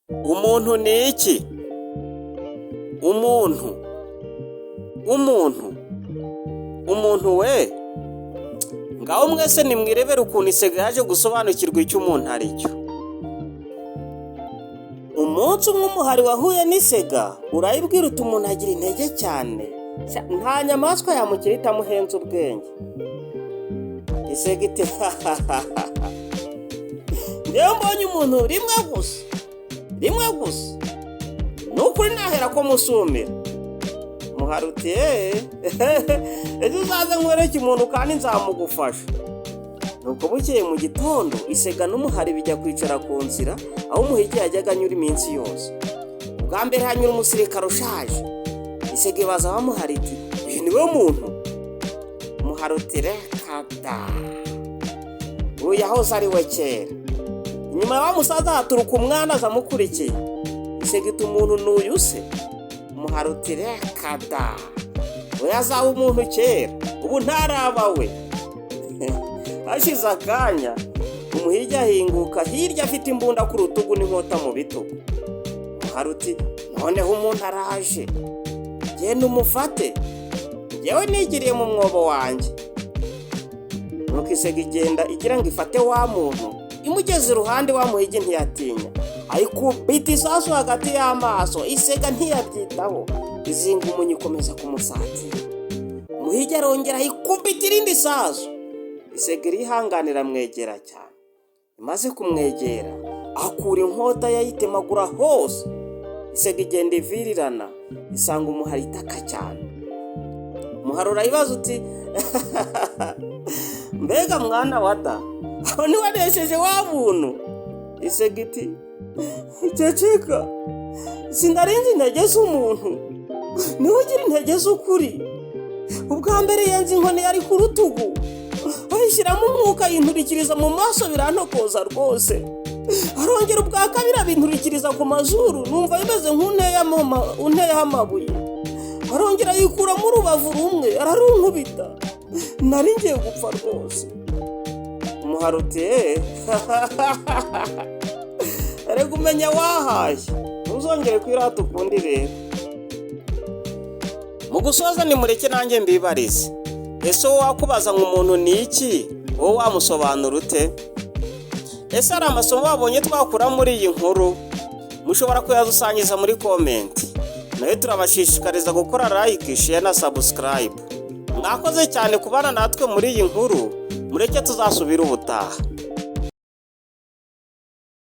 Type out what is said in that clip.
Umuntu ni iki? Umuntu, umuntu, umuntu we! Ngaho mwese nimwirebere ukuntu isega yaje gusobanukirwa icyo umuntu ari cyo. Umunsi umwe umuhari wahuye n'isega, urayibwira uti: "Umuntu agira intege cyane, nta nyamaswa yamukira itamuhenze ubwenge." Isega iti: "Ngewe mbonye umuntu rimwe gusa, rimwe gusa, ni ukuri nahera ko musumira." Muhari uti: "Eee, ejo uzaze nkwereke umuntu kandi nzamugufasha." Nuko bukeye mu gitondo, isega n'umuhari bijya kwicara ku nzira aho umuhigi yajyaga anyura iminsi yose. Ubwa mbere hanyura umusirikare ushaje. Isega ibaza wa muhari iti: "Uyu ni we muntu?" Umuhari uti: "Reka da, uyu yahoze ari we kera." Inyuma ya wa musaza haturuka umwana aza amukurikiye. Isega iti: "Umuntu ni uyu se?" Umuhari uti: "Reka da, uyu azaba umuntu kera, ubu ntaraba we." Hashize akanya, umuhigi ahinguka hirya afite imbunda ku rutugu n'inkota mu bitugu. Umuhari uti: "Noneho umuntu araje, genda umufate, ngewe nigiriye mu mwobo wanjye." Nuko isega igenda igira ngo ifate wa muntu. Imugeze iruhande, wa muhigi ntiyatinya, ayikubita isasu hagati y'amaso. Isega ntiyabyitaho, izinga umunyu ikomeza kumusatira. Umuhigi arongera ayikubita irindi sasu. Isega irihanganira, amwegera cyane. Imaze kumwegera, akura inkota yayitemagura hose. Isega igenda ivirirana, isanga umuhari itaka cyane. Umuhari urayibaza uti: "Mbega mwana wa da, aho ntiwanesheje wa buntu?" Isega iti: "Ceceka, sinarinzi intege z'umuntu, niwe ugira intege z'ukuri. Ubwa mbere yenze inkoni yari ku rutugu, ayishyiramo umwuka, yinturikiriza mu maso, birantokoza rwose. Arongera ubwa kabiri abinturikiriza ku mazuru, numva bimeze nk'unteyeho amabuye. Arongera yikuramo urubavu rumwe, ararunkubita, nari ngiye gupfa rwose." Umuhari uti: "Erega umenya wahaye, ntuzongere kwirata ukundi." Rero mu gusoza, nimureke nanjye mbibarize: ese wowe wakubaza ngo umuntu ni iki, wowe wamusobanura ute? Ese hari amasomo wabonye twakura muri iyi nkuru? Mushobora kuyadusangiza muri comment. Nayo turabashishikariza gukora like, share na subscribe. Mwakoze cyane kubana natwe muri iyi nkuru. Mureke tuzasubire ubutaha.